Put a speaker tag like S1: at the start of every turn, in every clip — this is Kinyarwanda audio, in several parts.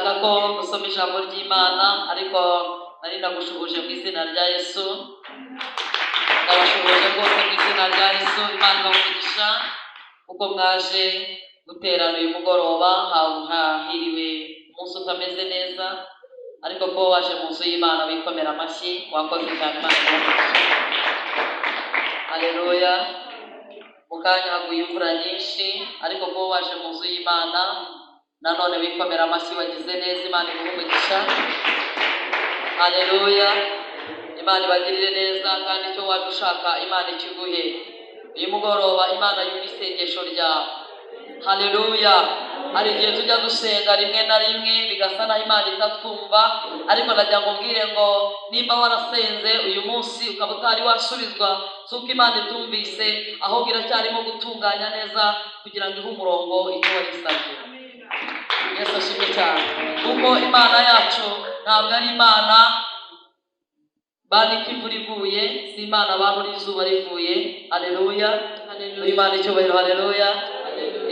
S1: Ndashaka ko usoma ijambo ry'Imana, ariko nari ndagushuhuje mu izina rya Yesu. Ndabashuhuje rwose mu izina rya Yesu. Imana ibahe, kuko mwaje guterana uyu mugoroba. Hahiriwe umunsi utameze neza, ariko kuba waje mu nzu y'Imana, wikomera amashyi, wakoze cyane. Imana iguhe. Haleluya! Mu kanya haguye imvura nyinshi, ariko kuba waje mu nzu y'Imana nanone, wikomera amashyi, wagize neza. Imana iguhe umugisha. Haleluya! Imana ibagirire neza, kandi icyo waje ushaka Imana ikiguhe uyu mugoroba. Imana yumva isengesho ryawe. Haleluya! Hari igihe tujya dusenga rimwe na rimwe bigasa naho Imana itatwumva, ariko ndagira ngo mbwire ngo nimba warasenze uyu munsi ukaba utari wasubizwa, si uko Imana itumvise, ahubwo iracyarimo gutunganya neza kugira ngo ihe umurongo icyo wayisabye. Yesu ashimwe cyane, kuko Imana yacu ntabwo ari Imana banika imvura iguye, si Imana banura izuba rivuye. Haleluya! Imana icyubahiro. Haleluya!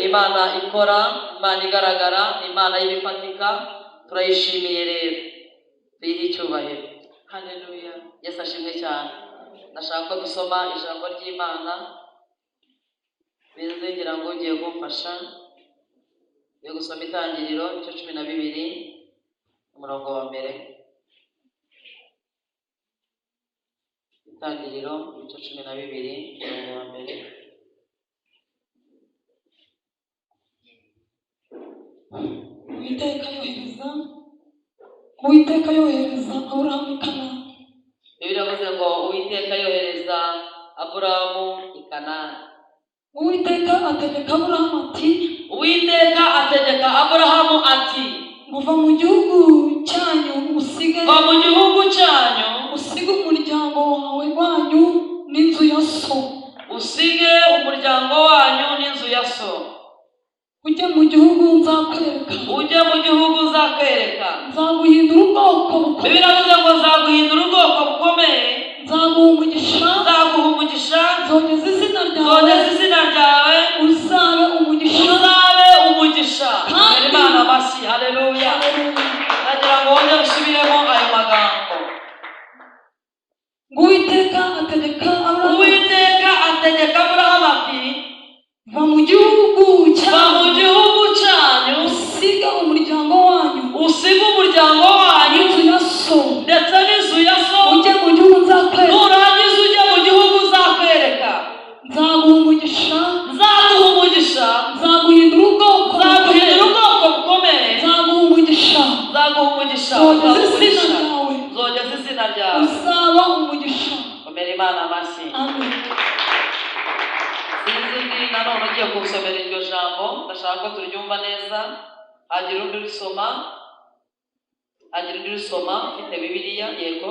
S1: Imana ikora, Imana igaragara, Imana y'ibifatika. Turayishimiye rero, tuyihe icyubahiro.
S2: Haleluya.
S1: Yesu ashimwe cyane. Ndashaka ko dusoma ijambo ry'Imana. Bize ngira ngo ugiye kumfasha yo gusoma Itangiriro ibice 12, umurongo wa mbere. Itangiriro ibice 12, umurongo wa mbere.
S3: Uwiteka yohereza Aburahamu i Kanani.
S1: Bibiliya iravuze ngo Uwiteka yohereza Aburahamu i Kanani.
S3: Uwiteka ategeka Aburahamu ati:
S1: Uwiteka ategeka Aburahamu ati:
S3: "Ngo va mu gihugu cyanyu, usige
S1: Va mu gihugu cyanyu,
S3: usige umuryango wawe wanyu n'inzu ya so,
S1: usige umuryango wanyu n'inzu ya so,
S3: ujye mu gihugu nzakwereka.
S1: Ujye mu gihugu nzakwereka.
S3: Nzaguhindura ubwoko bukomeye.
S1: Bibiliya iravuze ngo nzaguhindura ubwoko bukomeye.
S3: Nzaguha umugisha.
S1: Nzaguha umugisha.
S3: Nzogeza izina ryawe.
S1: Nzogeza izina ryawe.
S3: Uzabe umugisha.
S1: Uzabe umugisha."
S3: Kandi-
S1: Imana amashyi. Haleluya! Ndagira ngo wongere usubiremo ayo magambo.
S3: Ngo Uwiteka ategeka Aburahamu:
S1: Uwiteka ategeka Aburahamu ati:
S3: "Va mu gihugu
S1: Va mu
S3: cyanyu,
S1: gihugu cyanyu,
S3: usige umuryango wanyu
S1: usige umuryango wanyu
S3: n'inzu ya so,
S1: ndetse n'inzu ya so,
S3: ujye mu gihugu nzakwereka.
S1: Nurangiza ujye mu gihugu nzakwereka.
S3: Nzaguha umugisha.
S1: Nzaguha umugisha.
S3: Nzaguhindura ubwoko
S1: Nzaguhindura
S3: bukomeye.
S1: ubwoko bukomeye.
S3: Nzaguha umugisha.
S1: Nzaguha umugisha.
S3: Nzogeza
S1: Nzaguha
S3: izina
S1: umugisha.
S3: ryawe.
S1: Nzogeza izina ryawe.
S3: Uzaba umugisha."
S1: Komera Imana amashyi.
S3: Amen.
S1: Sinzi ndi nanone ugiye kunsomera iryo jambo. Ndashaka ko turyumva neza. Hagira undi urisoma, hagira undi urisoma ufite Bibiliya. Yego.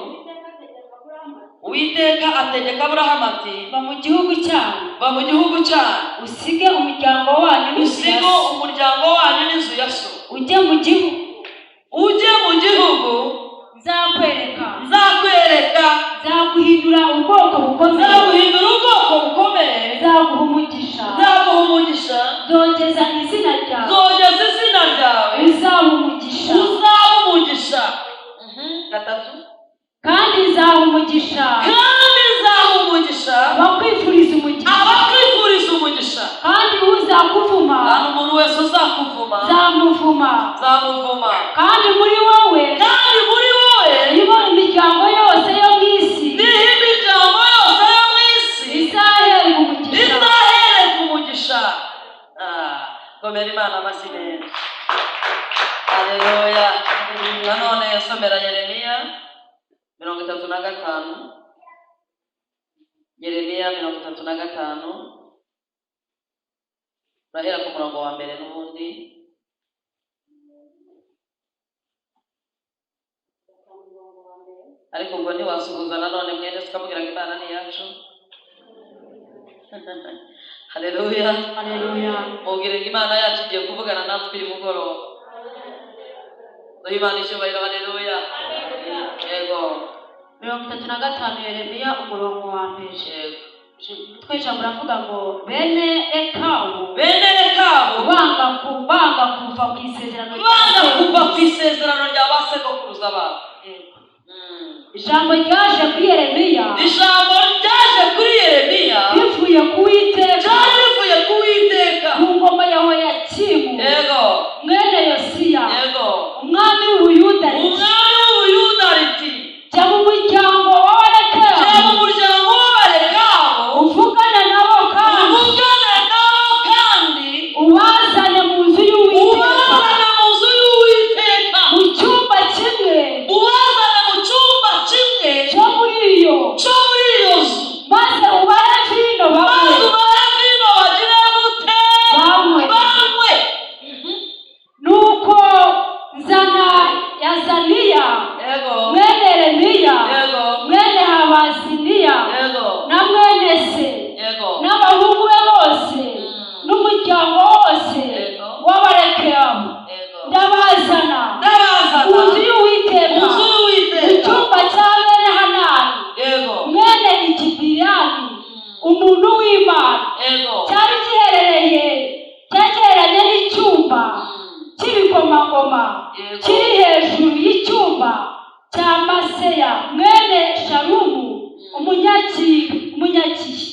S1: Uwiteka ategeka Aburahamu ati:
S2: Va mu gihugu cyanyu,
S1: Va mu gihugu cyanyu,
S2: usige umuryango wanyu n'inzu ya
S1: usige
S2: so,
S1: umuryango wanyu n'inzu ya so,
S2: ujye mu gihugu
S1: ujye mu gihugu
S2: nzakwereka.
S1: Nzakwereka.
S2: Nzaguhindura ubwoko bukomeye.
S1: Nzaguhindura ubwoko bukomeye.
S2: Nzaguha umugisha.
S1: Nzaguha umugisha.
S2: Nzogeza izina ryawe.
S1: Nzogeza izina ryawe.
S2: Uzaba umugisha.
S1: Uzaba umugisha. Gatatu.
S2: Kandi nzaha umugisha
S1: Kandi nzaha umugisha
S2: abakwifuriza umugisha,
S1: abakwifuriza umugisha,
S2: kandi uzakuvuma
S1: kandi umuntu wese uzakuvuma
S2: nzamuvuma,
S1: nzamuvuma,
S2: kandi muri wowe
S1: kandi muri wowe
S2: niho imiryango yose yo mu isi
S1: niho imiryango yose yo mu isi
S2: izaherwa umugisha.
S1: Izahererwa umugisha. Ah, komera Imana amashyi menshi. Haleluya! Nanone somera Yeremiya 35, Yeremiya 35, urahera ku murongo wa mbere n'ubundi. Ariko ubwo ntiwasuhuza nanone mwene se, ukamubwira ngo Imana ni iyacu? Haleluya!
S2: Haleluya.
S1: Mubwire ngo Imana yacu igiye kuvugana natwe uyu mugoroba. Duhe Imana icyubahiro. Haleluya! Yego.
S2: 35 Yeremiya, umurongo wa mbere.
S1: Yego.
S2: Umutwe w'ijambo uravuga ngo bene Rekabu
S1: Bene Rekabu
S2: banga kuva ku isezerano rya
S1: banga kuva ku
S2: sekuruza.
S1: isezerano rya ba sekuruza babo.
S2: Yego. Ijambo ryaje kuri Yeremiya
S1: Ijambo ryaje kuri Yeremiya
S2: rivuye ku Uwiteka
S1: ryari rivuye ku Uwiteka
S2: ku ngoma ya Hoyakimu mwene Yosiya umwami w'Ubuyuda riti,
S1: Umwami w'Ubuyuda riti,
S2: jya mu muryango
S1: jya mu
S2: w'Abarekabu
S1: muryango w'Abarekabu
S2: uvugane nabo kandi
S1: uvugane nabo kandi
S2: ubazane mu nzu y'Uwiteka
S1: ubazane mu nzu y'Uwiteka
S2: mu cyumba kimwe
S1: ubazane mu cyumba kimwe
S2: cyo muri iyo
S1: cyo muri iyo nzu
S2: maze ubahe vino
S1: maze
S2: banywe.
S1: ubahe vino bagire gute?
S2: Banywe.
S1: Banywe.
S2: Nuko nzana Yazaniya mwene Yeremiya mwene Habasiniya na mwene se n'abahungu be bose n'umuryango wose w'Abarekabu ndabazana
S1: Ndabazana
S2: mu nzu y'Uwiteka
S1: mu nzu
S2: mu
S1: y'Uwiteka
S2: cyumba cya bene Hanani mwene Ikibirani umuntu w'Imana cyari giherereye cyegeranye n'icyumba cy'ibikomangoma kiri hejuru y'icyumba cya Maseya mwene Shalumu umunyakihi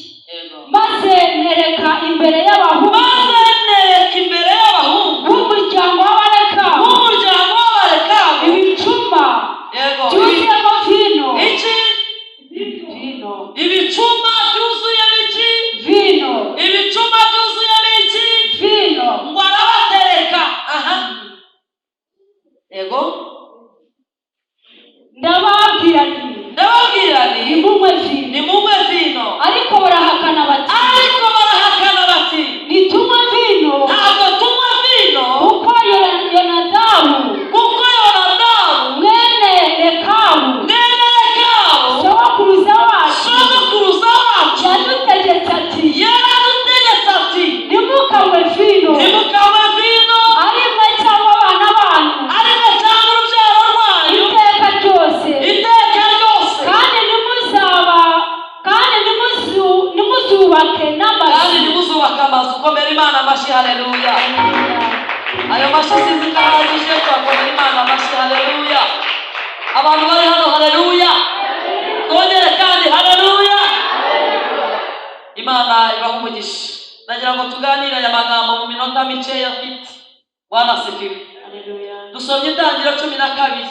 S2: maze nereka imbere y'abahungu
S1: Maze nereka imbere y'abahungu
S2: b'umuryango w'Abarekabu
S1: b'umuryango w'Abarekabu
S2: ibicuma byuzuyemo vino.
S1: Iki?
S2: Vino.
S1: Ibicuma byuzuyemo iki?
S2: Vino.
S1: Ibicuma byuzuyemo iki?
S2: Vino.
S1: Ngo arabatereka aha. Yego.
S2: Ndababwira nti,
S1: Ndababwira nti,
S2: nimunywe vino.
S1: Nimunywe vino.
S2: Ariko barahakana bati,
S1: Ariko barahakana bati,
S2: ntitunywe vino,
S1: ntabwo tunywa vino,
S2: kuko Yonadabu
S1: kuko Yonadabu
S2: mwene Rekabu
S1: mwene Rekabu
S2: sogokuruza wacu
S1: sogokuruza wacu
S2: yadutegetse ati,
S1: yaradutegetse ati,
S2: ntimukanywe vino,
S1: ntimukanywe vino,
S2: ari mwe cyangwa abana banyu,
S1: ari mwe cyangwa urubyaro rwanyu,
S2: iteka ryose,
S1: iteka ryose,
S2: kandi ntimuzaba kandi ntimuzubake
S1: kandi
S2: n'amazu.
S1: Ntimuzubake amazu. Komera Imana amashyi, haleluya! Ayo mashyi sinzi ko ahagije, twakomera Imana amashyi, haleluya! Abantu bari hano, haleluya! Twongere kandi, haleluya! Imana ibaha umugisha. Ndagira ngo tuganire aya magambo mu minota mikeya afite. Bwana asifiwe. Dusomye Itangiriro 12.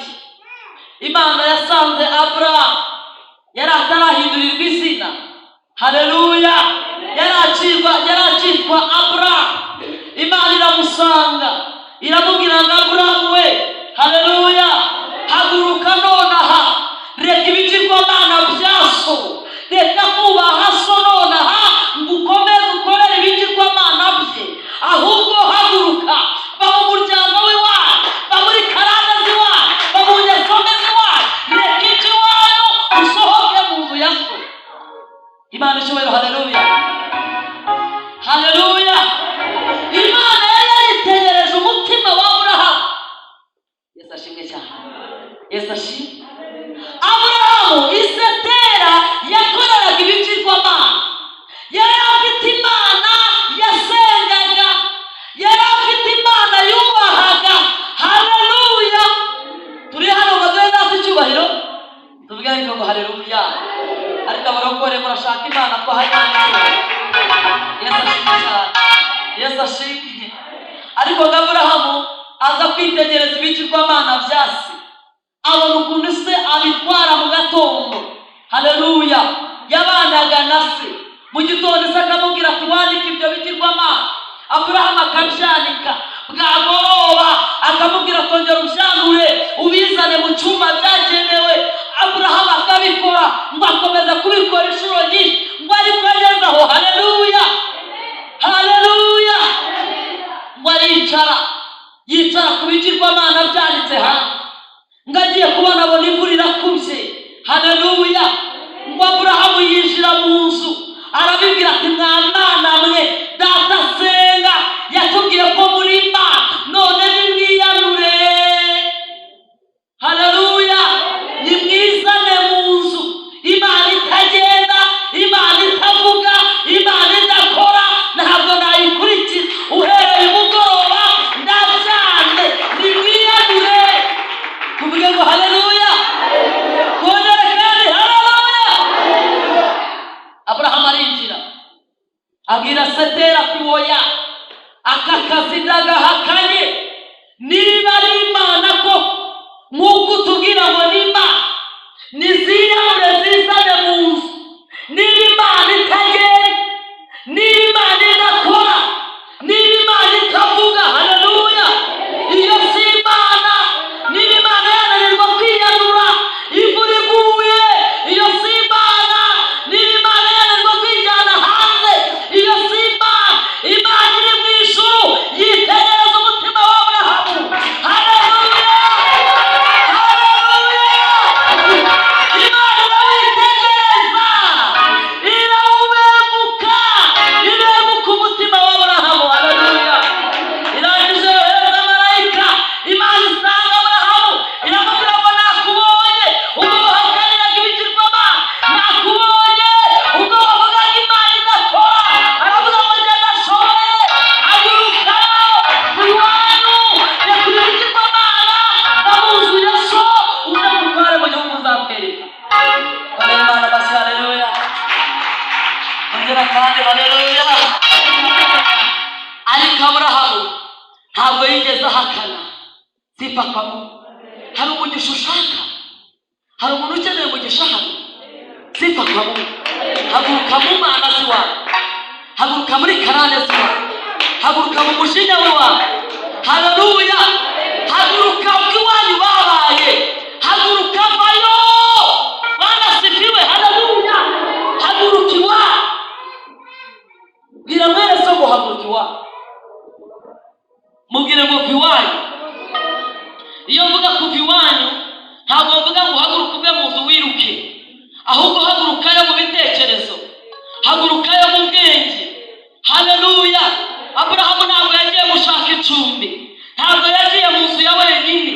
S1: Imana yasanze Aburahamu yari atarahindurirwa izina, haleluya, yari akitwa Aburahamu. Imana iramusanga iramubwira ngo: "Aburahamu we, haleluya, haguruka nonaha, reka ibigirwamana bya so, reka kubaha so nonaha ngo ukomeze ukorere ibigirwamana bye. Ahubwo haguruka, va mu muryango w'iwanyu, va muri karande z'iwanyu, va mu ngeso mbi z'iwanyu, reka iby'iwanyu, usohoke mu nzu ya so." Imana icyubahiro, haleluya, haleluya! Imana yari yaritegereje umutima wa Aburahamu. Yesu ashimwe cyane, Yesu ashimwe. Aburahamu isetera yakoreraga ibigirwamana. Yari afite imana yasengaga, yari afite imana yubahaga, haleluya! Turi hano ngo duhe Data icyubahiro, tuvuge ariko ngo haleluya. Ariko abarokore murashaka Imana, twaha Imana icyubahiro. Yesu ashimwe cyane, Yesu ashimwe. Ariko ngo Aburahamu aza kwitegereza ibigirwamana bya se, abona ukuntu se abitwara mu gatondo, haleluya. Yabanaga na se mu gitondo, se akamubwira ati: "Wandike ibyo bigirwamana." Aburahamu akabyanika, bwagoroba akamubwira: "Kongera ubyanure, ubizane mu cyumba byagenewe." Aburahamu akabikora, ngo akomeza kubikora inshuro nyinshi, ngo ariko ageze aho, haleluya, haleluya, ngo aricara, yicara ku bigirwamana byanditse hanze, ngo agiye kubona abona imvura irakubye, haleluya. Ngo Aburahamu yinjira mu nzu arabibwira ati: "Mwa mana mwe data asenga, yatubwiye ko muri Imana, none nimwiyanure, haleluya, nimwizane mu nzu." Imana itagenda, Imana Aburahamu arinjira, abwira Setera ati: "Woya, aka kazi ndagahakanye. Niba ari Imana ko nk'uko utubwira ngo ni Imana, niziyamure zizane mu nzu. Niba Imana itagenda, niba Imana idakora, niba Imana itavuga, haleluya, iyo si Imana. Niba Imana yananirwa kwiyanura imvura iguye, iyo si Imana. Niba Imana yananirwa kwijyana hanze, iyo si Imana." Imana iri mu ijuru yitegereza umutima wa Aburahamu. Haleluya, haleluya! Imana irawitegereza, irawubenguka, ibenguka umutima wa Aburahamu. Haleluya! Irangije yohereza marayika. Imana isanga Aburahamu, iramubwira ngo: "Nakubonye ubwo wahakaniraga ibigirwamana, nakubonye ubwo wavugaga Imana idakora." Aravuga ngo: "Njye ndashoboye. Haguruka iwanyu, rekura ibigirwamana na mu nzu ya so, uze mutware mu gihugu uzakwereka." Komera Imana amashyi. Haleluya! Ongera kandi, haleluya! Ariko Aburahamu ntabwo yigeze ahakana. Sifa kwa Mungu. Hari umugisha ushaka? Hari umuntu ukeneye umugisha hano? Sifa kwa Mungu. Haguruka mu mana z'iwawe, haguruka muri karande z'iwawe, haguruka mu mujinya w'iwawe. Haleluya! Haguruka uko iwanyu babaye, haguruka, vayo. Bwana asifiwe. Haleluya! Haguruka iwawe. Bwira mwene so ngo haguruka iwawe, mubwire ngo va iwanyu. Iyo mvuga kuva iwanyu, ntabwo mvuga ngo uhaguruke uve mu nzu wiruke, ahubwo hagurukayo mu bitekerezo, hagurukayo mu bwenge. Haleluya! Aburahamu ntabwo yagiye gushaka icumbi, ntabwo yagiye mu nzu ya wenyine,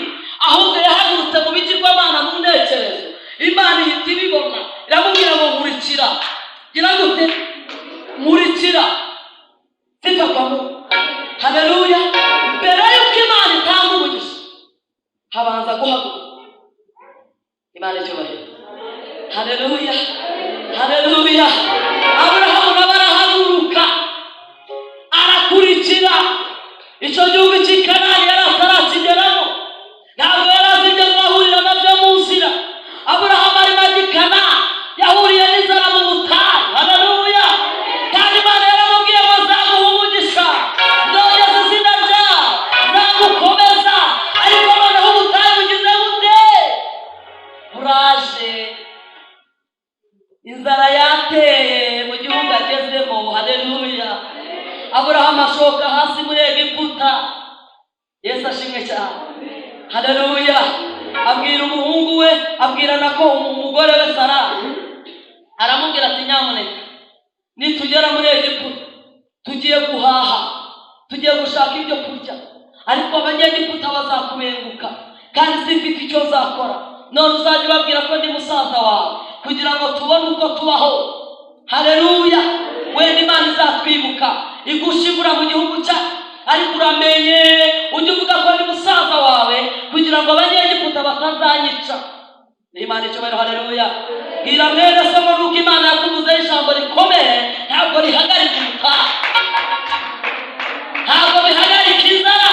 S1: ahubwo yahagurutse mu bigirwamana mu ntekerezo. Imana ihita ibibona, iramubwira ngo: "Nkurikira." Gira gute? "Nkurikira." Sifa kwa Mungu. Haleluya! Mbere y'uko Imana itanga umugisha, habanza guhaguruka. Imana icyubahiro. Haleluya, haleluya! Aburahamu nawe arahaguruka, arakurikira. Icyo gihugu cy'i Kanani yari atarakigeramo, ntabwo yari azi ibyo azahurira nabyo mu nzira. Aburahamu arimo ajya i Kanani, yahuriye n'inzara mu butayu. Haleluya! Kandi Imana yaramubwiye ngo: "Nzaguha umugisha, nzogeza izina ryawe, nzagukomeza." Ariko noneho ubutayu bugize bute? Buraje, inzara yateye mu gihugu agezemo. Haleluya! Aburahamu ashoka hasi muri Egiputa. Yesu ashimwe cyane. Haleluya! Abwira umuhungu we, abwira nako umugore we Sara, aramubwira ati: "Nyamuneka, nitugera muri Egiputa, tugiye guhaha, tugiye gushaka ibyo kurya, ariko Abanyegiputa bazakubenguka kandi simfite icyo nzakora. None uzajya ubabwira ko ndi musaza wawe kugira ngo tubone uko tubaho." Haleluya! Wenda Imana izatwibuka igushimura mu gihugu cyacu, ariko uramenye ujye uvuga ko ndi musaza wawe kugira ngo Abanyegiputa batazanyica. Imana icyubahiro. Haleluya! Bwira mwene se ngo nuko Imana yakuvuzeho ijambo rikomeye, ntabwo rihagarika ubutayu, ntabwo bihagarika inzara.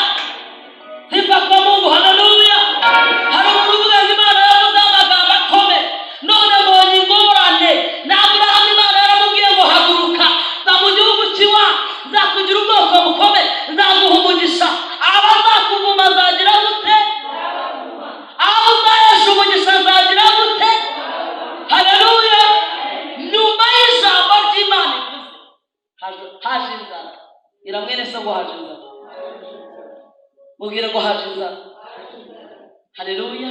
S1: Sifa kwa Mungu. Haleluya! Hari umuntu uvuga ngo: "Imana yavuze amagambo akomeye, none mbonye ingorane." Na Aburahamu Imana yaramubwiye ngo: "Haguruka, va mu gihugu cy'iwa, nzakugira ubwoko bukomeye, nzaguha umugisha. Abazakuvuma azagira gute? Abo uzahesha umugisha azagira gute?" Haleluya! Nyuma y'ijambo ry'Imana ivuze, haje inzara. Ira mwene se ngo haje inzara, mubwire ngo haje inzara. Haleluya!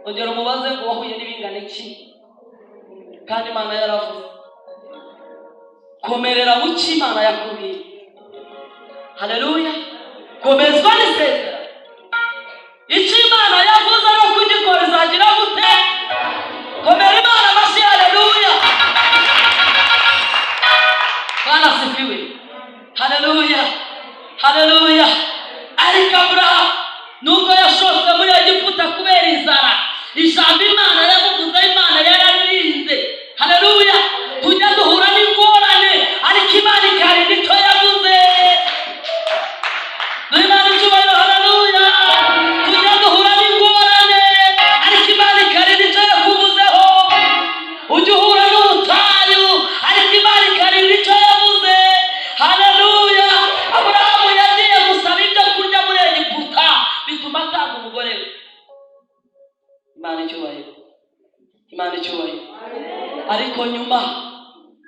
S1: Ongera umubaze ngo wahuye n'ibingana iki kandi Imana yaravuze? Komerera mu cyo Imana yakubwiye. Haleluya! Komezwa n'isezerano. Icyo Imana yavuze no kugikora izagira gute? Komera Imana amashyi. Haleluya! Bwana asifiwe. Haleluya, haleluya! Ariko Aburahamu, nubwo yashotse muri Egiputa kubera inzara, ijambo Imana yamuvuze, Imana yararirinze. Haleluya! Tujya duhura.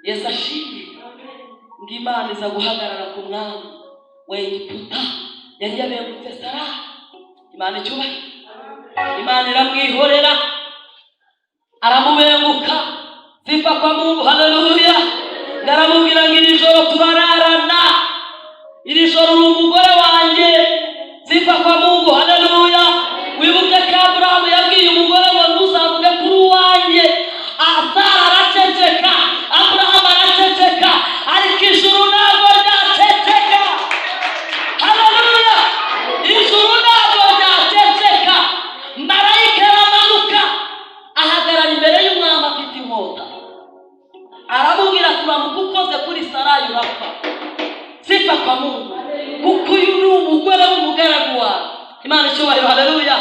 S1: Yesu ashimwe. Ngo Imana iza guhagarara ku mwami wa Egiputa yari yabengutse Sara. Imana icyubahiro. Imana iramwihorera, aramubenguka. Sifa kwa Mungu, haleluya. Ndaramubwira ngo iri joro turararana, iri joro uri umugore wanjye. Sifa kwa Mungu, haleluya. Wibuke ko Aburahamu yabwiye umugore ngo ntuzavuge kuri uwanjye. Sara araceceka, Aburahamu araceceka, ariko ijuru ntabwo ryaceceka. Haleluya, ijuru ntabwo ryaceceka. Marayika aramanuka, ahagarara imbere y'umwami afite inkota, aramubwira ati uramuka ukoze kuri Sarayi urapfa. Sifa kwa Mungu, kuko uyu ni umugore w'umugaragu wawe. Imana icyubahiro, haleluya.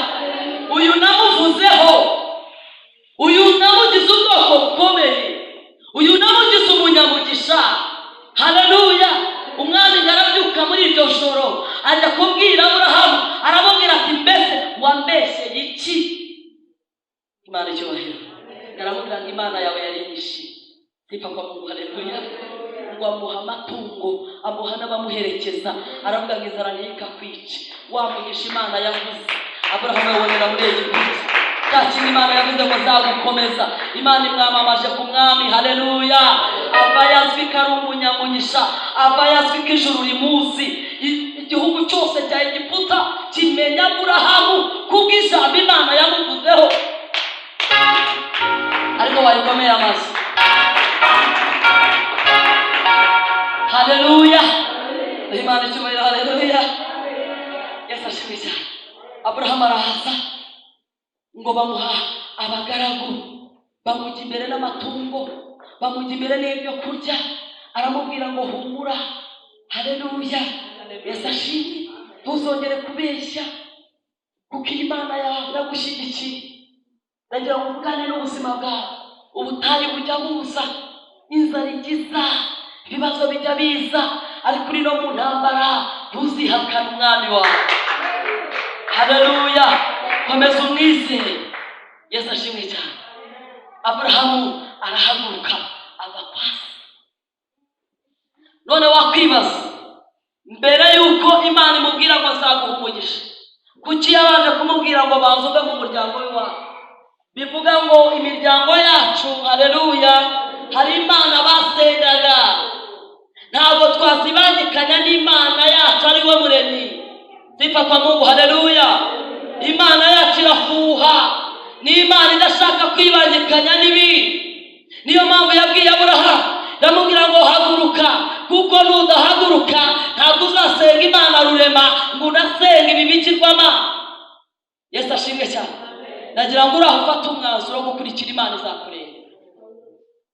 S1: Uyu namuvuzeho, uyu namugize ubwoko bukomeye, uyu namugize umunyamugisha. Haleluya. Umwami arabyuka muri iryo joro, ajya kubwira Aburahamu, aramubwira ati mbese wambeshyeye iki? Imana icyubahiro. Aramubwira ngo Imana yawe yari inyishe. Sifa kwa Mungu, haleluya. Ngo amuha amatungo, amuha n'abamuherekeza, aravuga ngo inzara ntikakwice. Wa mugisha Imana yavuze, Aburahamu yawubonera muri Egiputa. Cya kintu Imana yavuze ngo nzagukomeza, Imana imwamamaje ku mwami. Haleluya. Ava yazwi ko ari umunyamugisha, ava yazwi ko ijuru rimuzi. Igihugu cyose cya Egiputa kimenya Aburahamu kubw'ijambo Imana yamuvuzeho. Ariko wayikomeye amashyi. Haleluya, Imana icyubahiro, haleluya. Yesu ashimwe cyane. Aburahamu araza, ngo bamuha abagaragu, bamujya imbere n'amatungo, bamujya imbere n'ibyo kurya, aramubwira ngo humura. Haleluya, Yesu ashimwe. Ntuzongere kubeshya kuko iyi Mana yawe iragushyigikiye. Ndagira ngo uvugane n'ubuzima bwawe. Ubutayu bujya buza, inzara igiza, ibibazo bijya biza, ariko uri no mu ntambara ntuzihakane umwami wawe. Haleluya, komeza umwizere. Yesu ashimwe cyane. Aburahamu arahaguruka, ava kwa se. None wakwibaza, mbere y'uko Imana imubwira ngo nzaguha umugisha, kuki yabanje kumubwira ngo banza uve mu muryango w'iwabo? Bivuga ngo imiryango yacu, haleluya, hari imana basengaga, ntabwo twazibangikanya n'Imana yacu ari we muremyi. Sifa kwa Mungu, haleluya. Imana yacu irafuha, ni Imana idashaka kwibangikanya n'ibindi. Niyo mpamvu yabwiye Aburahamu, iramubwira ngo haguruka, kuko nudahaguruka ntabwo uzasenga Imana rurema ngo unasenga ibi bigirwamana. Yesu ashimwe cyane. Ndagira ngo uraho ufate umwanzuro wo gukurikira Imana, izakureba.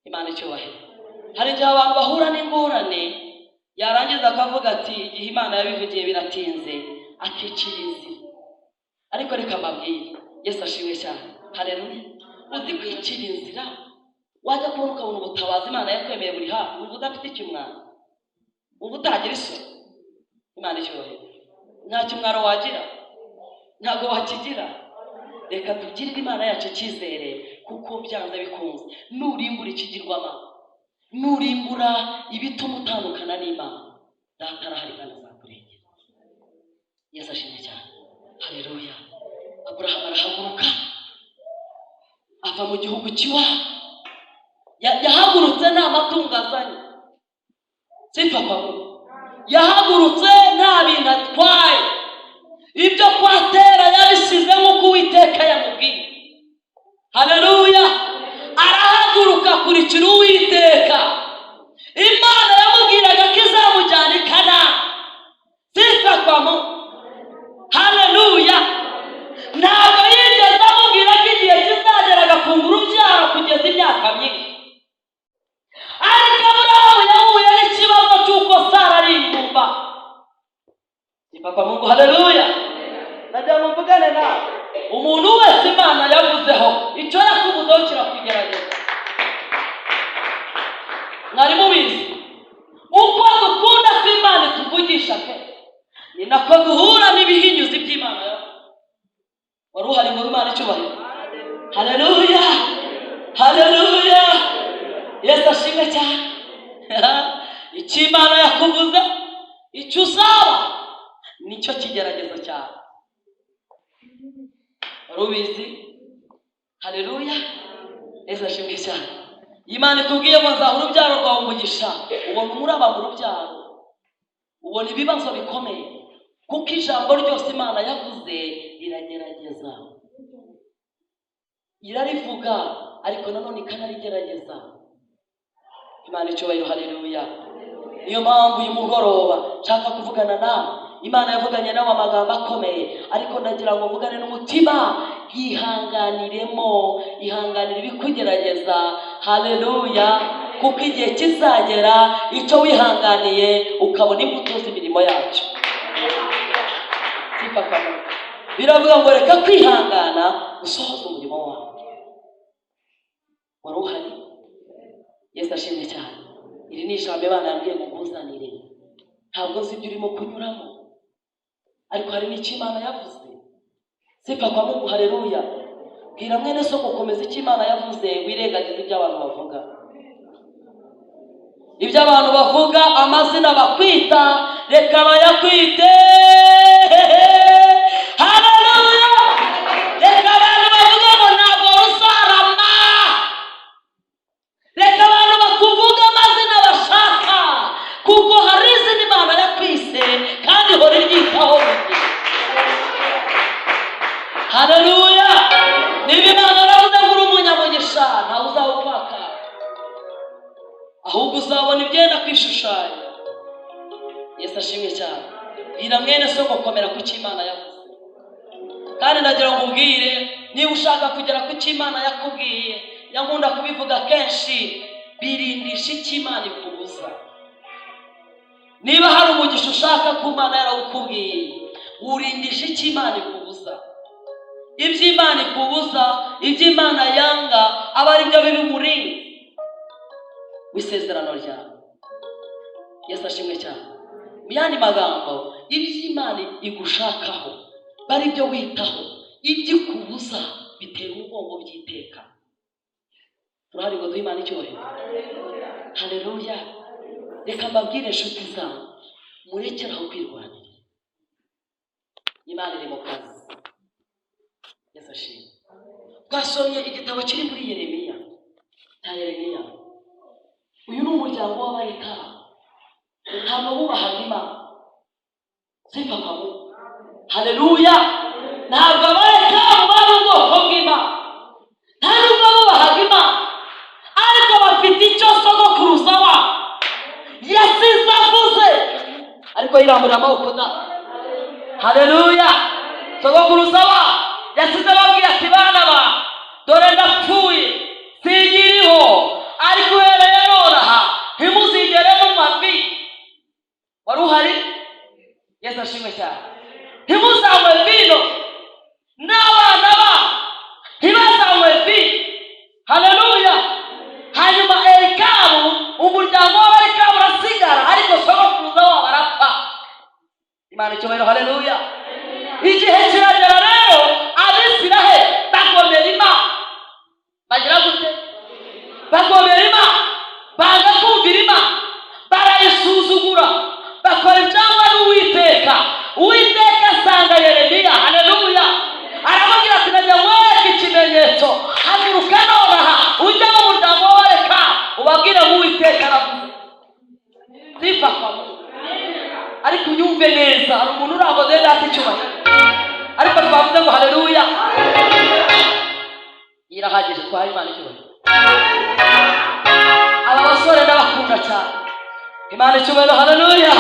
S1: Imana icyubahiro. Hari igihe abantu bahura n'ingorane, yarangiza akavuga ati igihe Imana yabivugiye biratinze, akicira inzira. Ariko reka mbabwire, Yesu ashimwe cyane, haleluya. Uzi kwicira inzira, wajya kubona ukabona ubutabazi Imana yakwemeye buri hafi, uba udafite ikimwaro, uba utagira isoni. Imana icyubahiro. Nta kimwaro wagira, ntabwo wakigira. Reka tugirire Imana yacu icyizere, kuko byanze bikunze nurimbura ikigirwamana, nurimbura ibituma utandukana n'Imana, Data arahari kandi azakurengera. Yesu ashimwe cyane, haleluya. Aburahamu arahaguruka, ava mu gihugu cy'iwabo. Yahagurutse nta matungo azanye. Sifa kwa Mungu. Yahagurutse nta bintu atwaye. Ibyo kwa Tera yabisize nk'uko Uwiteka yamubwiye. Haleluya. Arahaguruka, akurikira Uwiteka. Imana yamubwiraga ko izamujyana i Kanani. Sifa kwa Mungu, haleluya. Ntabwo yigeze amubwira ko igihe kizagera agafunga urubyaro kugeza imyaka myinshi. Ariko Aburahamu yahuye n'ikibazo cy'uko Sara ari ingumba. Sifa kwa Mungu, haleluya. Nagira ngo mvugane nawe. Umuntu wese Imana yavuzeho, icyo yakuvuzeho kirakugerageza. Mwari mubizi? Uko dukunda ko Imana ituvugisha pe, ni nako duhura n'ibihinyuzi by'Imana yavuze. Wari uhari ngo Imana icyubahiro. Haleluya, haleluya. Yesu ashimwe cyane. Icyo Imana yakuvuze, icyo uzaba, nicyo kigeragezo cyawe. Wari ubizi? Haleluya, Yesu ashimwe cyane. Imana ikubwiye ngo nzaha urubyaro rwawe umugisha, ubona umuraba mu rubyaro, ubona ibibazo bikomeye, kuko ijambo ryose Imana yavuze riragerageza. Irarivuga, ariko nanone ikanarigerageza. Imana icyubahiro, haleluya. Niyo mpamvu uyu mugoroba nshaka kuvugana nawe. Imana yavuganye nawe amagambo akomeye, ariko ndagira ngo mvugane n'umutima. Yihanganiremo, ihanganire ibikugerageza, haleluya, kuko igihe kizagera icyo wihanganiye ukabona imbuto z'imirimo yacyo. Sifa kwa Mungu. Biravuga ngo reka kwihangana usohoze umurimo wawe. Wari uhari? Yesu ashimwe cyane. Iri ni ijambo Imana yambwiye ngo nkuzanire. Ntabwo nzi ibyo urimo kunyuramo, ariko hari n'icyo Imana yavuze. Sifa kwa Mungu, haleluya. Bwira mwene so gukomeza icyo Imana yavuze, wirengagize ibyo abantu bavuga. Ibyo abantu bavuga, amazina bakwita, reka bayakwite. Haleluya. Reka abantu bavuga ngo ntabwo uzarama, reka abantu bakuvuga amazina bashaka, kuko hari izina Imana yakwise kandi ihora iryitaho buri gihe. Haleluya. Niba Imana yaravuze ngo uri umunyamugisha, ntawe uzawupaka, ahubwo uzabona ibyenda kwishushanya. Yesu ashimwe cyane. Bwira mwene so gukomera ku cyo Imana yavuze. Kandi ndagira ngo ubwire, niba ushaka kugera ku cyo Imana yakubwiye, yankunda kubivuga kenshi, birindisha icyo Imana ikubuza. Niba hari umugisha ushaka ku Imana yarawukubwiye, urindisha icyo Imana ikubuza. Ibyo Imana ikubuza, ibyo Imana yanga, aba ari byo bibi umurinzi w'isezerano ryawe. Yesu ashimwe cyane. Mu yandi magambo, ibyo Imana igushakaho bari byo witaho, ibyo ikubuza bitera umugongo by'iteka. Turahari ngo duhe Imana icyubahiro. Haleluya. Reka mbabwire, inshuti zanyu, murekere aho kwirwanira. Imana iri mu kazi. Yesu ashimwe. Twasomye igitabo kiri muri Yeremiya, cya Yeremiya. Uyu ni umuryango w'Abarekabu, ntabwo bubahaga Imana. Sifa kwa Mungu, haleluya. Ntabwo Abarekabu bari ubwoko bw'Imana, nta nubwo bubahaga Imana, ariko bafite icyo sogokuruza wabo yasize avuze, ariko yirambura amaboko da. Haleluya. Sogokuruza wabo yasize ababwiye ati: "Bana ba, dore ndapfuye, sinkiriho, ariko uhereye nonaha ntimuzigere munywa vino." Wari uhari? Yesu ashimwe cyane. Ntimuzanywe vino, n'abana ba ntibazanywe vino. Haleluya. Hanyuma Erikabu, umuryango w'Abarekabu urasigara, ariko sogokuruza wabo arapfa. Imana icyubahiro, haleluya. Igihe kiragera rero, Abisiraheli bagomera Imana. Bagira gute? Bagomera Imana, banga kumvira Imana, barayisuzugura, bakora ibyangwa n'Uwiteka. Uwiteka asanga Yeremiya, haleluya, aramubwira ati: "Najya nkwereke ikimenyetso. Haguruka nonaha ujye mu muryango w'Abareka, ubabwire ngo Uwiteka aravuze." Sifa kwa Mungu. Ariko unyumve neza, hari umuntu uraho rero ati icyubahiro, ariko twavuze ngo haleluya irahagije. Twahaye Imana icyubahiro. Aba basore ndabakunda cyane. Imana icyubahiro, haleluya.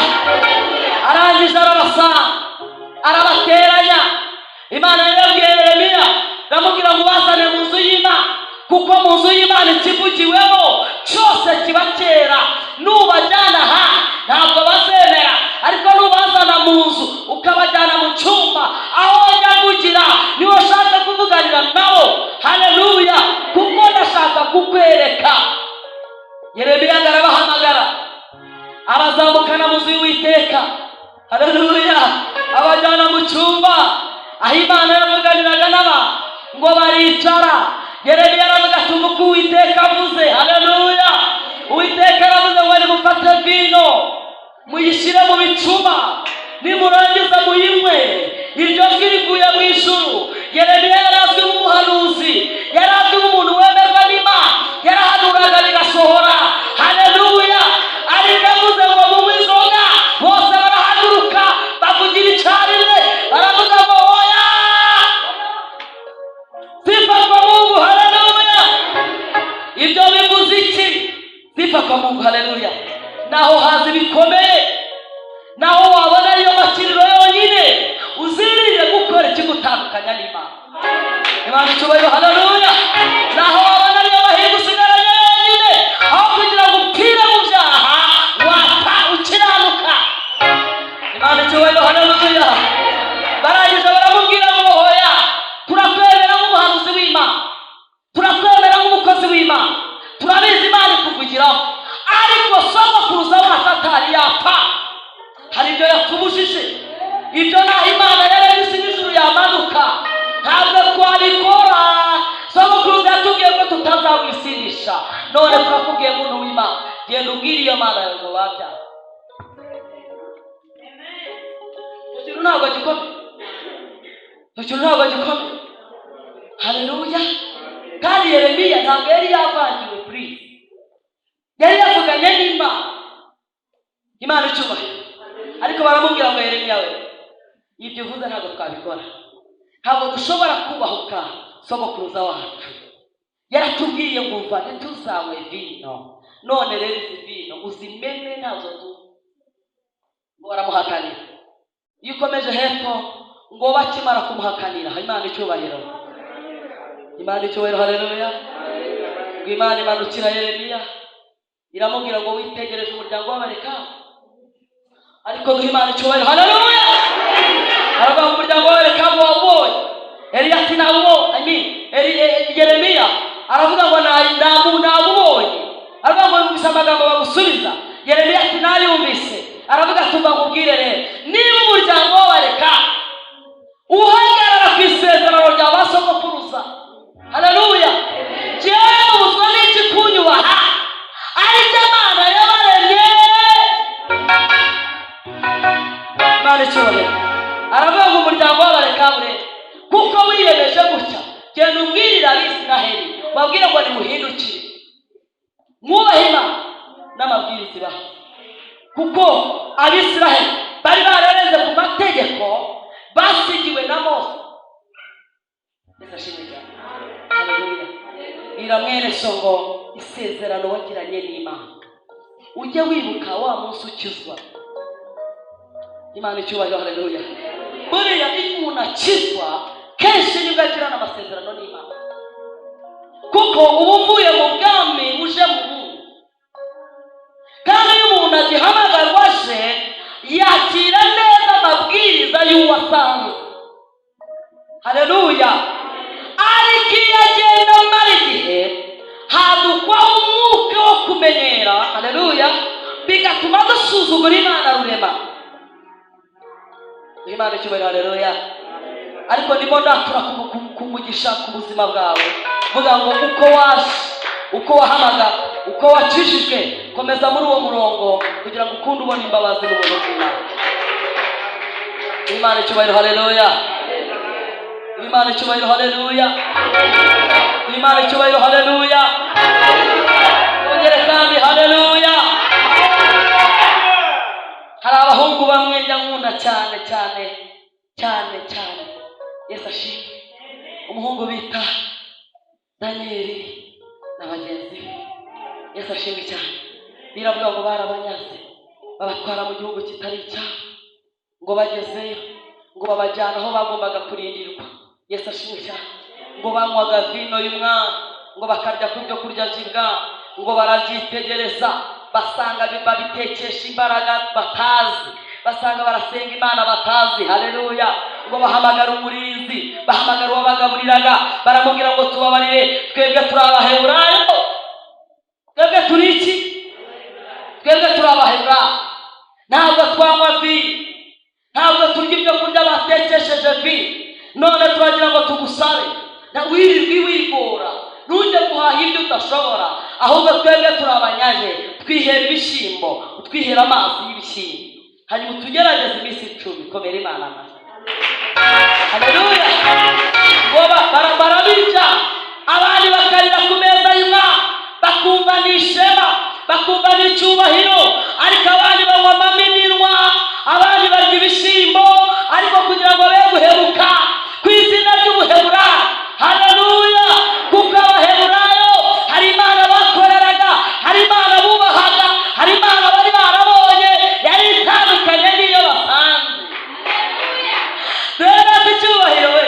S1: Arangije arabasanga, arabateranya. Imana yabwiye Yeremiya, iramubwira ngo ubazane mu nzu y'Imana, kuko mu nzu y'Imana ikivugiwemo cyose kiba cyera. Nubajyana aha ntabwo bazemera, ariko nubazana mu nzu, ukabajyana mu cyumba aho njya mvugira, niba ushaka kuvuganira nabo, haleluya, kuko ndashaka kukwereka. Yeremiya arabahamagara, abazamukana mu nzu y'Uwiteka, haleluya, abajyana mu cyumba aho Imana yavuganiraga n'aba ngo baricara. Yeremiya aravuga ati: "Umva uko Uwiteka avuze." Haleluya. Uwiteka aravuze ngo nimufate vino. Yeremiya yari azwi nk'umuhanuzi, yari azwi nk'umuntu wemerwa n'Imana, yarahanuraga bigasohora. Haleluya! Ariko avuze ngo munywe inzoga, bose barahaguruka, bavugira icyarimwe, baravuga ngo oya. Sifa kwa Mungu, haleluya! Ibyo bivuze iki? Sifa kwa Mungu, haleluya! Naho haza bikomeye, naho wabona ariyo makiriro yonyine, uzirinde gukora ikigutandukanya n'Imana. Imana icyubahiro, haleluya! Naho wabona ariyo mahirwe usigaranye yonyine, aho kugira ngo upfire mu byaha, wapfa ukiranuka. Imana icyubahiro, haleluya! Barangije baramubwira ngo hoya, turakwemera nk'umuhanuzi w'Imana, turakwemera nk'umukozi w'Imana, turabizi Imana ikuvugiraho, ariko sogokuruza wacu atari yapfa hari ibyo yatubujije. Ibyo naho Imana yaremye isi n'ijuru yamanuka, ntabwo twabikora. Sogokuruza yatubwiye ko tutazamwisindisha. None turakubwiye, muntu w'Imana, genda ubwire iyo Mana yawe ngo babyaye. Icyo kintu ntabwo gikomeye, icyo kintu ntabwo gikomeye. Haleluya! Kandi Yeremiya ntabwo yari yavangiwe, please, yari yavuganye n'Imana. Imana icyubahiro! Ariko baramubwira ngo Yeremiya we, ibyo uvuze ntabwo twabikora, ntabwo dushobora kubahuka sogokuruza wacu. Yaratubwiye ngo uva ntituzanywe vino, none rero izi vino uzimene, ntazo tu. Ngo baramuhakanira. Iyo ukomeje hepfo, ngo bakimara kumuhakanira, Imana icyubahiro, Imana icyubahiro, haleluya! Ngo Imana imanukira Yeremiya, iramubwira ngo witegereje umuryango w'Abarekabu. Ariko duha Imana icyubahiro, haleluya! Aravuga ngo umuryango w'Abarekabu wawubonye? Eliya ati nawubonye. I mean, Yeremiya aravuga ngo nawubonye. Aravuga ngo yumvise amagambo bagusubiza? Yeremiya ati nayumvise. Aravuga ati umva nkubwire rero, niba umuryango w'Abarekabu uhagarara ku isezerano rya ba sogokuruza, haleluya, jyewe mubuzwa n'iki kunyubaha, aribyo Mana yabaremye? Imana icyubahiro! Aravuga ngo umuryango w'Abarekabu rero, kuko wiyemeje gutya, genda ubwirire Abisiraheli, babwire ngo nimuhindukire, mwubahe Imana n'amabwiriza ibaha, kuko Abisiraheli bari bararenze ku mategeko basigiwe na Mose. Yesu ashimwe cyane, haleluya! Bwira mwene so ngo isezerano wagiranye n'Imana, ujye wibuka wa munsi ukizwa. Imana icyubahiro, haleluya! Buriya iyo umuntu akizwa, kenshi nibwo agirana amasezerano n'Imana, kuko uba uvuye mu bwami uje mu bundi. Kandi iyo umuntu agihamagarwa aje, yakira neza amabwiriza y'uwo asanzwe, haleluya! Ariko iyo agenda amara igihe, hadukwaho umwuka wo kumenyera, haleluya, bigatuma dusuzugura Imana rurema. Imana icyubahiro, haleluya! Ariko ndimo ndatura ku mugisha ku buzima bwawe, vuga ngo uko waje, uko wahamagara, uko wakijijwe, komeza muri uwo murongo kugira ngo ukunde ubone imbabazi n'ubuntu bw'Imana. Imana icyubahiro, haleluya! Imana icyubahiro, haleluya! Imana icyubahiro, haleluya! Ongere kandi, haleluya! Hari abahungu bamwe njya nkunda cyane cyane cyane cyane. Yesu ashimwe! Umuhungu bita Daniyeli na bagenzi be, Yesu ashimwe cyane! Biravuga ngo barabanyaze, babatwara mu gihugu kitari icyabo. Ngo bagezeyo, ngo babajyana aho bagombaga kurindirwa. Yesu ashimwe cyane! Ngo banywaga vino y'umwami, ngo bakarya ku byo kurya by'ibwami. Ngo barabyitegereza, basanga babitekesha imbaraga batazi, basanga barasenga imana batazi. Haleluya! Ngo bahamagara umurinzi, bahamagara uwabagaburiraga, baramubwira ngo tubabarire, twebwe turi Abaheburayo. Twebwe turi iki? Twebwe turi Abaheburayo, ntabwo twanywa vino, ntabwo turya ibyo kurya batekesheje vino. None turagira ngo tugusabe na wirirwe wigora, ntujye guhaha ibyo udashobora, ahubwo twebwe turi abanyaje, twihera ibishyimbo, twihera amazi y'ibishyimbo, hanyuma tugerageze iminsi 10. Komera Imana amashyi, haleluya! Ngo Barabirya, abandi bakarira ku meza y'umwami, bakumva ni ishema, bakumva ni icyubahiro, ariko abandi banywa amaminwa, abandi barya ibishyimbo, ariko kugira ngo be guhemuka ku izina ry'Ubuheburayo. Haleluya! Kuko Abaheburayo hari Imana bakoreraga, hari Imana bubahaga, hari Imana bari barabonye yari itandukanye n'iyo basanzwe. Rero ati icyubahiro we,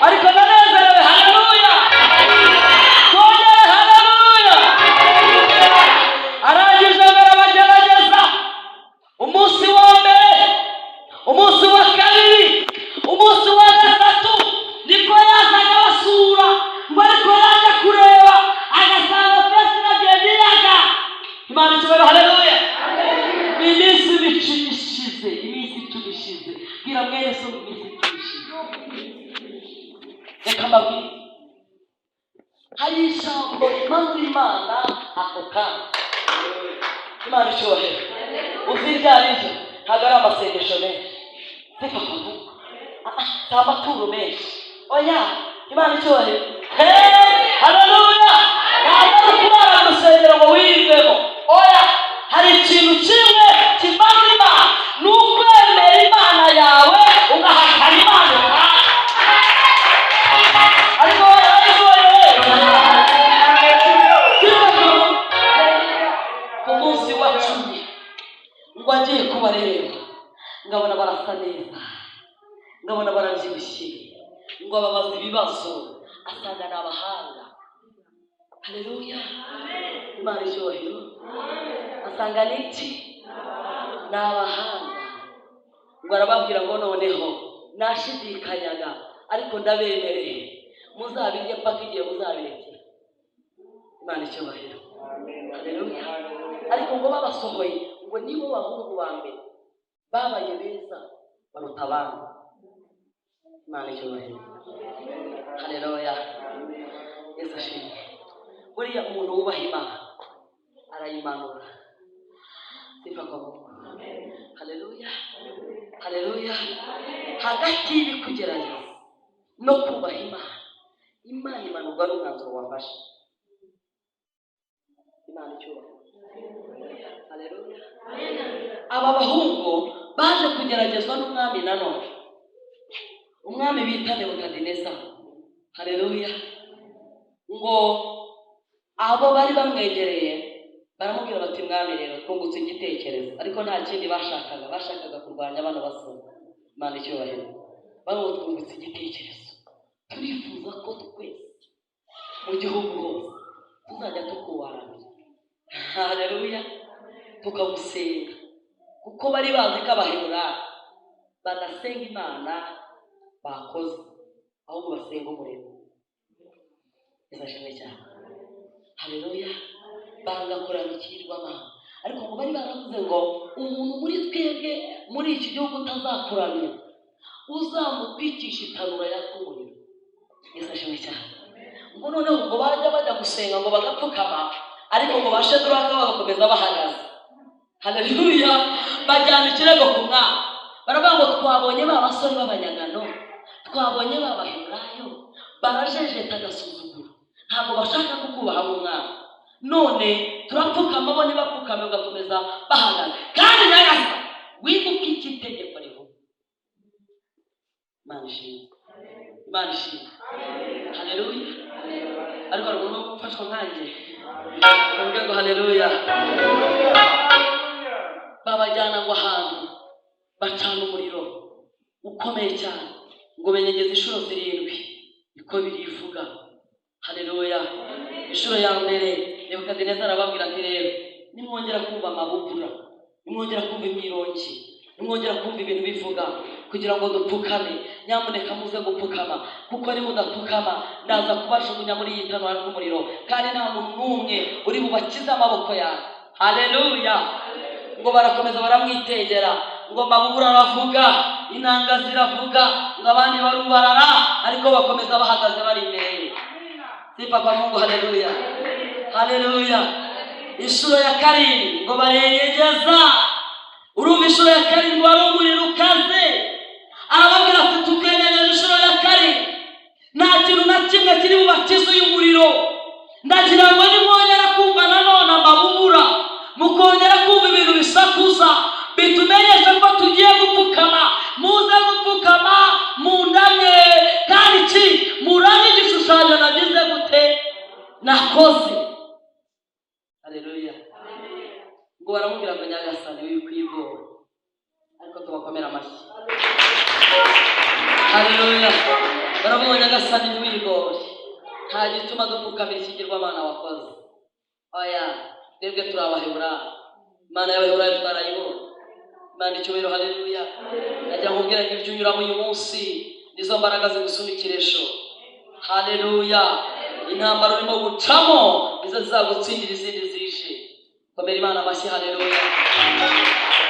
S1: ariko ndanezerewe. Haleluya! Twongere haleluya! Arangije ngo arabagerageza umunsi wa mbere, umunsi wa kabiri, umunsi wa gatatu, niko yazaga basura ngo, ariko yaje kureba agasanga fesi iragenda iyaga. Imana icyubahiro! Haleluya! Iminsi 10 ishize, iminsi 10 ishize, bwira mwene so ngo iminsi 10 ishize. Reka mbabwire, hari ijambo rimanura Imana ako kanya. Imana icyubahiro! Uzi iryo ari ryo? Ntabwo ari amasengesho menshi, siko kuvuga, si amaturo menshi, oya. Imana icyubahiro! Haleluya! Ntabwo ari ukurara mu rusengero ngo wirwemo, oya. Hari ikintu kimwe kimanura Imana, ni ukwemera Imana yawe, ugahakana Imana utazi. Ariko wowe icyubahiro, ku munsi wa 10 ngo agiye kubareba, ngabona barasa neza, ngabona barabyibushye, ngo ababaza ibibazo, asanga ni abahanga. Haleluya! Imana icyubahiro! Asanga ni iki? Ni abahanga. Ngo arababwira ngo noneho nashidikanyaga, ariko ndabemereye, muzabirye mpaka igihe muzabirekera. Imana icyubahiro! Haleluya! Ariko ngo babasohoye, ngo nibo bahungu ba mbere babaye beza baruta abandi. Imana icyubahiro! Haleluya! Yesu ashimwe! Buriya umuntu wubaha Imana arayimanura. Sifa kwa Mungu! Haleluya, haleluya! Hagati y'ibikugerageza no kubaha Imana, Imana imanurwa n'umwanzuro wafashe. Imana icyubahiro! Haleluya! Aba bahungu baje kugeragezwa n'umwami nanone, umwami bita Nebukadineza. Haleluya! Ngo abo bari bamwegereye baramubwira bati: "Mwami, rero twungutse igitekerezo." Ariko nta kindi bashakaga, bashakaga kurwanya bano basore. Imana icyubahiro! Bano, twungutse igitekerezo, turifuza ko twese mu gihugu hose tuzajya tukubaramira, haleluya, tukagusenga, kuko bari bazi ko Abaheburayo badasenga Imana bakoze, ahubwo basenga umurimo. Yesu ashimwe cyane! Haleluya! Banga kuramya ikigirwamana, ariko ngo bari baravuze ngo umuntu muri twebwe, muri iki gihugu, utazakuramya uzamutwikisha itanura yaka umuriro. Yesu ashimwe cyane! Ngo noneho ngo bajya bajya gusenga, ngo bagapfukama, ariko ngo ba Sheduraka bagakomeza bahagaze. Haleluya! Bajyana ikirego ku mwami, baravuga ngo twabonye ba basore b'abanyagano, twabonye ba Baheburayo barajejeta agasuzuguro, ntabwo bashaka kukubaha nk'umwami. None turapfukama, bo ntibapfukame, bagakomeza bahagaze. Kandi nyagasa wibuke iki itegeko rivuga. Imana ishimwe! Imana ishimwe! Haleluya! Ariko hari umuntu gufashwa nkanjye, bavuge ngo haleluya. Babajyana ngo ahantu bacana umuriro ukomeye cyane, ngo benyegeze inshuro zirindwi, niko birivuga. Haleluya! Inshuro ya mbere Nebukadineza arababwira ati: "Rero nimwongera kumva amabubura, nimwongera kumva imyirongi, nimwongera kumva ibintu bivuga kugira ngo dupfukame, nyamuneka muze gupfukama, kuko nimudapfukama ndaza kubajugunya muri iyi tanura ry'umuriro, kandi nta muntu n'umwe uri bubakize amaboko yawe." Haleluya! Ngo barakomeza baramwitegera, ngo mabubura aravuga, inanga ziravuga, ngo abandi barubarara, ariko bakomeza bahagaze bari imbere ye. Sifa kwa Mungu! Haleluya, haleluya! Inshuro ya karindwi ngo barenyegeza. Urumva, inshuro ya karindwi wari umuriro ukaze. Arababwira ati: "Tukenyegeje inshuro ya karindwi, nta gusa bitumenyesha ko tugiye gupfukama. Muze gupfukama mundamye, kandi iki muramye igishushanyo nagize gute? Nakoze. Haleluya. Ngo baramubwira ngo: "Nyagasani, wikwigora." Ariko tubakomera amashyi. Haleluya. Baravuga: "Nyagasani, ntiwigore, nta gituma dupfukamira ikigirwamana wakoze. Oya, twebwe turi Abaheburayo, Imana y'Abaheburayo twarayibonye." Imana icyubahiro. Haleluya. Nagira ngo ubwira ngo ibyo unyuramo uyu munsi nizo mbaraga zigusunikira ejo. Haleluya. Intambara urimo gucamo nizo zizagutsindira izindi zije. Komera Imana amashyi. Haleluya.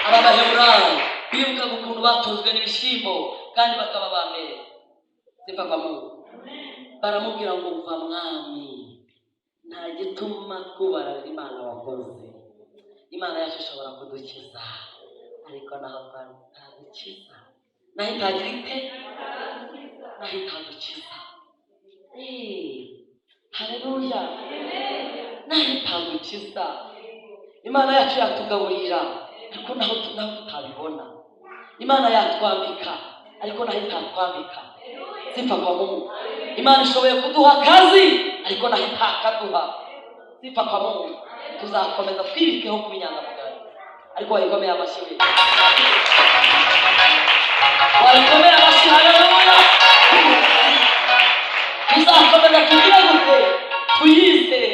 S1: Aba Baheburayo bibukaga ukuntu batunzwe n'ibishyimbo kandi bakaba ba mbere. Sifa kwa Mungu. Baramubwira ngo: "Mva mwami, nta gituma twubararira Imana wakoze. Imana yacu ishobora kudukiza, ariko naho itadukiza, naho itagira ite? Naho itadukiza." Haleluya. Naho itadukiza, Imana yacu yatugaburira, ariko naho tutabibona. Imana yatwambika, ariko naho itatwambika. Sifa kwa Mungu. Imana ishoboye kuduha akazi, ariko naho itakaduha. Sifa kwa Mungu. Tuzakomeza twibikeho kuba inyangamugayo. Ariko wayikomeye amashyi we, wayikomeye amashyi. Haleluya. Tuzakomeza tugire gute? Tuyizere.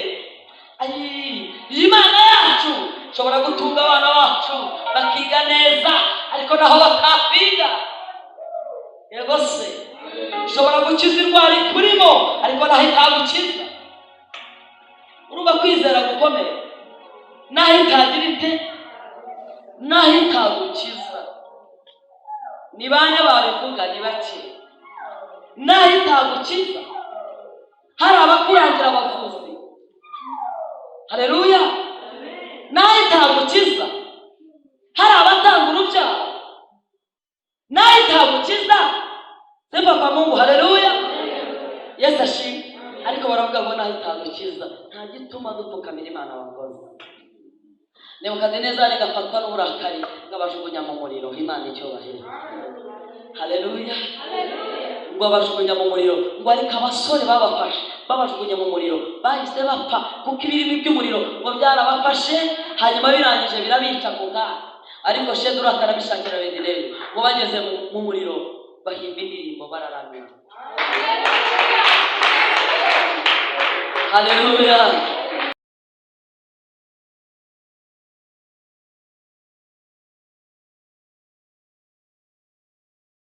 S1: Ayi, iyi Mana yacu ishobora gutunga abana bacu bakiga neza, ariko naho batakwiga. Yego se, ishobora gukiza indwara ikurimo, ariko naho itagukiza. Urumva kwizera gukomeye? Naho itagira ite? Naho itagukiza. Ni bane babivuga? Ni bake. Naho itagukiza, hari abakurangira abavuzi. Haleluya. Naho itagukiza, hari abatanga urubyaro. Naho itagukiza. Sifa kwa Mungu. Haleluya. Yesu ashimwe. Ariko baravuga ngo: "Naho itagukiza, nta gituma dupfukamira Imana wakoze." Nebukadinezari gafatwa n'uburakari, bw'abajugunya mu muriro. Imana icyubahiro. Haleluya. Ngo abajugunya mu muriro, ngo ariko abasore babafashe babajugunya mu muriro bahise bapfa, kuko ibirimi by'umuriro ngo byarabafashe, hanyuma birangije birabica ku kanya. Ariko Sheduraka na Mishaki na Abedenego ngo bageze mu muriro bahimba indirimbo, bararamira. Haleluya.